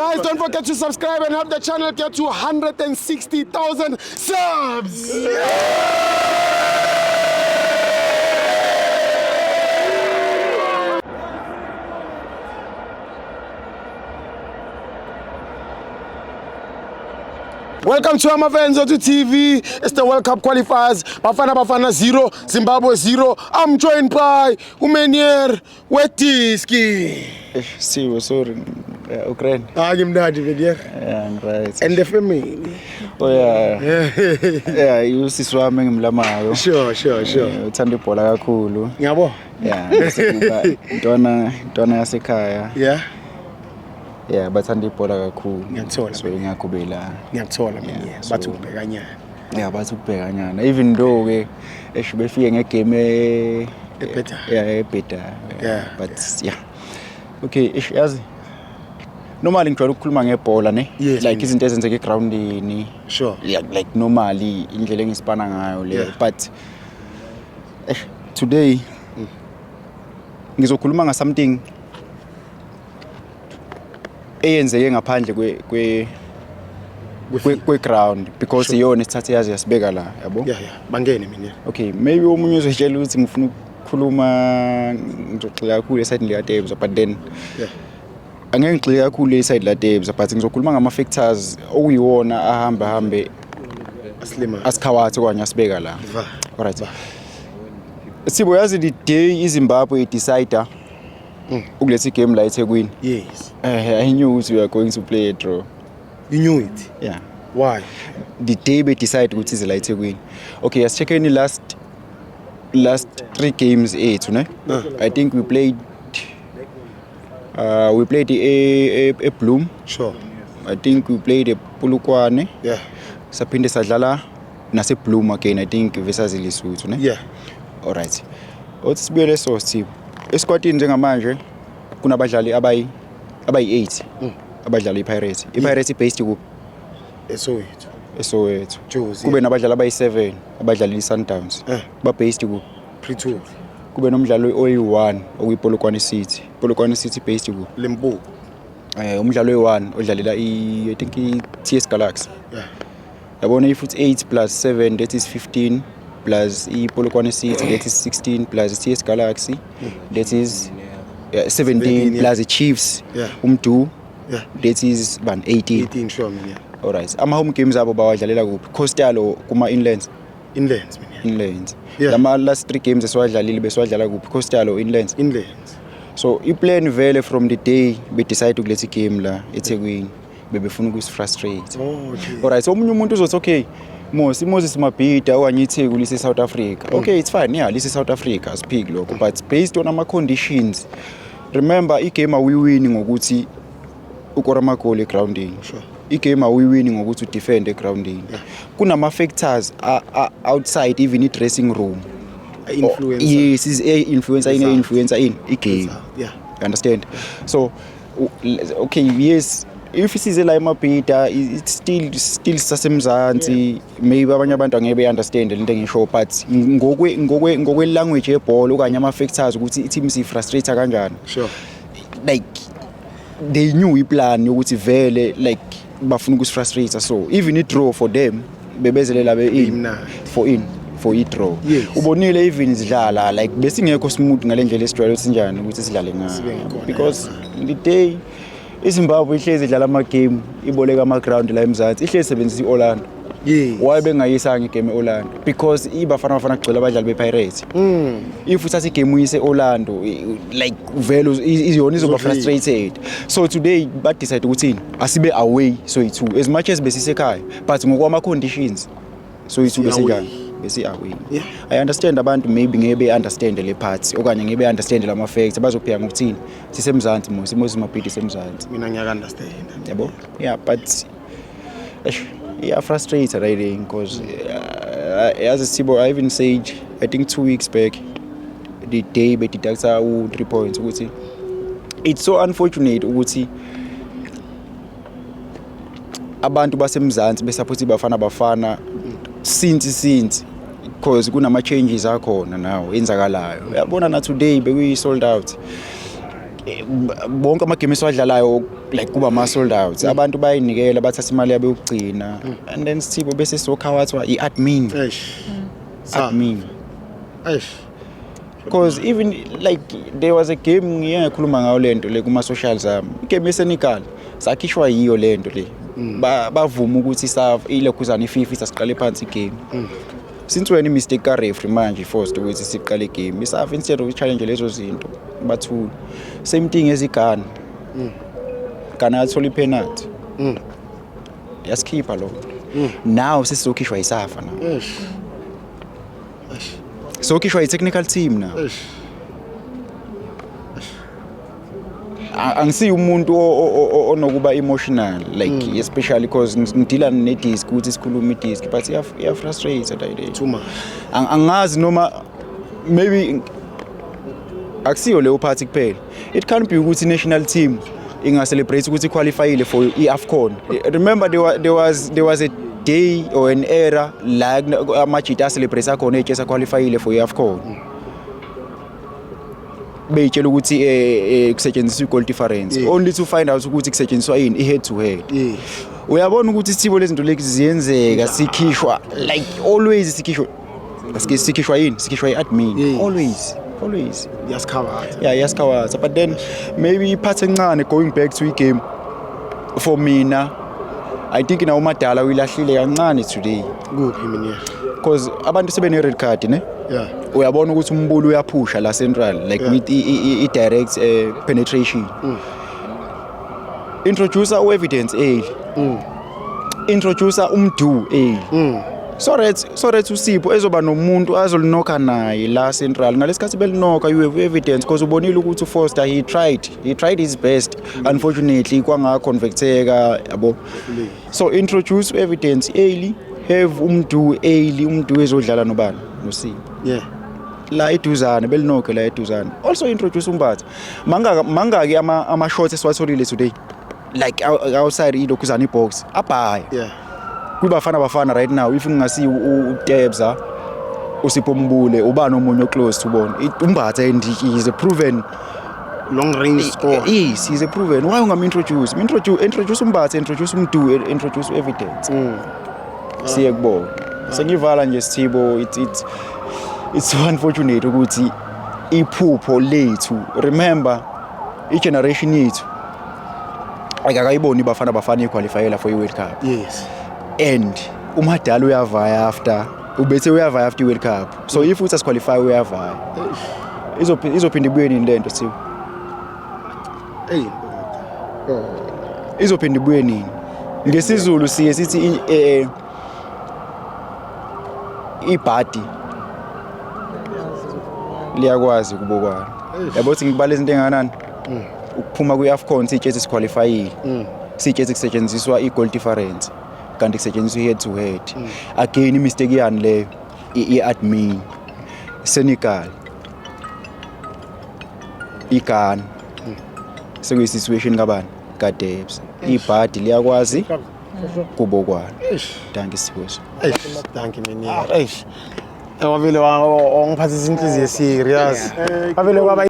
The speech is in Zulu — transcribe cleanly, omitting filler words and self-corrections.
Guys, don't forget to subscribe and help the channel get to 160,000 subs. Welcome to Amavenzo to TV. It's the World Cup qualifiers. Bafana Bafana 0, Zimbabwe 0. I'm joined by Umenier Wetiski. Siwo, sorry. Yeah, Ukraine. Ah, ngimnandi Menier. Yeah, I'm right. And the family. Oh yeah. Yeah, usisi wami engimlamayo. Sure. Uthanda ibhola kakhulu. Ngiyabo? Yeah, bese kuba intwana yasekhaya. Yeah. Yeah, bathanda ibhola kakhulu. Ngiyakuthola. So ingakho bela. Ngiyakuthola Menier. Yeah, Bathi ukubhekanyana. Yeah, bathi ukubhekanyana. Even though ke esho befike ngegame Ebhedayo. Yeah, ebhedayo. But yeah. Okay, ish yazi. Normally ngijwayele ukukhuluma ngebhola ne? Yes, Like mina. Izinto ezenzeka egroundini. Yeah, like normally indlela engisipana ngayo le, but today ngizokhuluma nga something eyenzeke ngaphandle kwe ground because iyona isithathe yazi yasibeka la, yabo. Yeah. Bangene Menier. Okay, maybe omunye uzotshela ukuthi ngifuna ukukhuluma, ngizogxila kakhulu esayidini likaTebza, but then angeke ngigxile kakhulu esayidi laTebza, but ngizokhuluma ngama-factors okuyiwona ahambe hambe Asilima. asikhawathe okanye asibeka la. Va. Alright, Sibo, yazi the day iZimbabwe decide ukuletha igame la eThekwini, I knew ukuthi we are going to play a draw. You knew it. Yeah. Why? The day be decide ukuthi ize la eThekwini, okay, asicheckeni last three games ethu ne. I think we played e Bloom. I think we played e Polokwane. Saphinde sadlala nase Bloom again, I think versus Lesotho ne. Alright, othi sibuyele, so Sipho, esquadini njengamanje kunabadlali abayi 8 abadlala iPirates. iPirates based kuphi? Esowethu. ESoweto. Jozi. Kube nabadlali abayi-7 abadlala i-Sundowns. Ba-based kuphi? Pretoria. Kube nomdlalo oyi-1 okuyiPolokwane City. Polokwane City based kuphi? Limpopo. Umdlalo oyi-1 odlalela I think i-TS Galaxy. Yabona, if it's 8 plus 7, that is 15, plus iPolokwane City, that is 16, plus TS Galaxy, that is, yeah, 17, 17, yeah. plus the Chiefs, umdu, that is ban 18. 18, sure Menier. Alright, ama-home games abo bawadlalela kuphi, coastal or kuma-inlands? Inlands Menier. Inlands. Lama last three games esiwadlalile besiwadlala kuphi, coastal or inlands? Inlands. So iplan vele from the day bedecide ukuletha igame la eThekwini, bebefuna ukusi-frustrate. Alright, so omunye umuntu uzothi, okay, Mos iMoses Mabhida okanye iTheku lise South Africa. Okay, it's fine, yeah, lise South Africa, asiphiki lokho, but based on ama conditions, remember igame awuyiwini ngokuthi ukora amagoli egroundini. Igame awuyiwini ngokuthi udefend egroundini. Kunama factors outside even i-dressing room. Influencer. Yes, is a influencer in Result. Influencer in igame. You understand? So okay, yes, if size la eMabhida, it's still sasemzansi. Maybe abanye abantu angeke be-understand lento engisho, but ngokwe language yebhola okanye ama factors ukuthi i-team si-frustrate kanjani, like they knew iplan yokuthi vele like bafuna ukusi-frustrate, so even i-draw for them bebezelela be in Imnandi. for i-draw. Ubonile even sidlala, like besingekho smooth ngale ndlela esijwayele ukuthi sinjani ukuthi sidlale Sibe ngayo, ngikhona, because the day iZimbabwe ihlezi idlala ama-game iboleka ama-ground la eMzansi, ihlezi isebenzisa i-Orlando. Why bengayisanga igame e-Orlando? Because iBafana Bafana kugcwele abadlali be-Pirates. If uthatha igame uyise e-Orlando, like vele yona izoba Izodliwa. frustrated. So today ba-decide ukuthi asibe away, so yi-two, as much as besisekhaya, but ngokwama-conditions so yi-two Si-away. besenjani, besi-away. I understand abantu maybe ngeke be-understand le part okanye ngeke be-understand lama-facts, bazophika ngokuthini, sisemzansi mos, iMoses Mabhida isemzansi. Mina ngiyaku-understand. Yabo, yeah, but eish, iya-frustrate riding because yazi Sibo, I even said, I think 2 weeks back, the day bededucta u-3 points, ukuthi it's so unfortunate ukuthi abantu basemzansi besupport iBafana Bafana since because kunama changes akhona now enzakalayo. Uyabona na today bekuyi sold out. Bonke amagame esiwadlalayo like kuba ama-sold out, abantu bayayinikela, bathatha imali yabo yokugcina, and then Sithibo bese sokhawathwa i-admin. Eish. Sa. Admin. Eish. Because even like there was a game ngiye ngakhuluma ngayo lento le kuma socials ami, igame yeSenegal sakhishwa yiyo lento le. Bavuma ukuthi sa ilokhuzana iFIFA sasiqale phansi igame since wena i-mistake ka-referee manje forced ukuthi siqale igame iSAFA instead of challenge lezo zinto, bathula. Same thing eziGhana, Ghana yathola i-penalty, yasikhipha lo. Now sesizokhishwa yiSAFA now. Eish. Sokhishwa i-technical team now. Eish. Angisiye umuntu onokuba emotional like, especially because ngidila ne-disk ukuthi sikhulume i-disk, but iya-frustrate la. Too much. Angazi noma maybe akusiyo leyo party kuphela. It can't be ukuthi national team inga-celebrate ukuthi qualifyile for i-AFCON. Remember there was a day or an era la amajita a-celebrate akhona ey'tshesa qualifyile for i-AFCON, beyitshela ukuthi kusetshenziswa i-goal difference, only to find out ukuthi kusetshenziswa yini, i-head to head. Uyabona ukuthi isithibo lezi zinto lezi ziyenzeka, sikhishwa like always, sikhishwa sikhishwa yini, sikhishwa i-admin. Always, always. Yasikhabatha. Yeah, yasikhawaza. But then maybe iphathi encane, going back to igame, for mina I think na uMadala uyilahlile kancane today. Kuphi mina? Because abantu sebene red card ne. Uyabona ukuthi uMbule uyaphusha la central like with i-direct penetration. Introduce u-Evidence early, introduce uMdu early, so that uSipho ezoba nomuntu azolinokha naye la central ngalesikhathi belinokha. You have evidence because ubonile ukuthi uFoster he tried his best, unfortunately kwanga-converteka yabo. So introduce Evidence early, have uMdu early, uMdu ezodlala nobani, noSipho la eduzane, belinokhe la eduzane. Also introduce uMbatha. Mangaka mangaki ama shots esiwatholile today like outside ilokhuzana ibox abhaya kuBafana Bafana right now? If ngingasi uTebza, uSipho Mbule, ubani omunye oclose to bona? UMbatha, and he is a proven Long range score. Yes, he's a proven. Why ungam-introduce? Introduce uMbatha, introduce uMdu, introduce Evidence, siye kubona. Sengivala nje Sithibo, it's so unfortunate ukuthi iphupho lethu, remember i-generation yethu akakayiboni iBafana Bafana iqualifyela for i-World Cup. And uMadala uyavaya after ubethe, uyavaya after i-World Cup. So if uthi asiqualify uyavaya, izophinda ibuye nini lento, Sithibo? Hey. Izophinda ibuye nini? NgesiZulu siye sithi ibhadi liyakwazi ukubokwana. Yabo ukuthi ngibala izinto engakanani ukuphuma kwi-AFCON siyitshethi siqualifyile, siyitshethi kusetshenziswa i-goal difference kanti kusetshenziswa i-head to head. Again imistake yani leyo? I-admin. Senegal, iGhana, sekuyi-situation kabani, kaDebs. Ibhadi liyakwazi kubokwana. Dankie, Siphoso. Eish, dankie mina. Eish. Wavele wangiphathisa inhliziyo serious. Wavele kwaba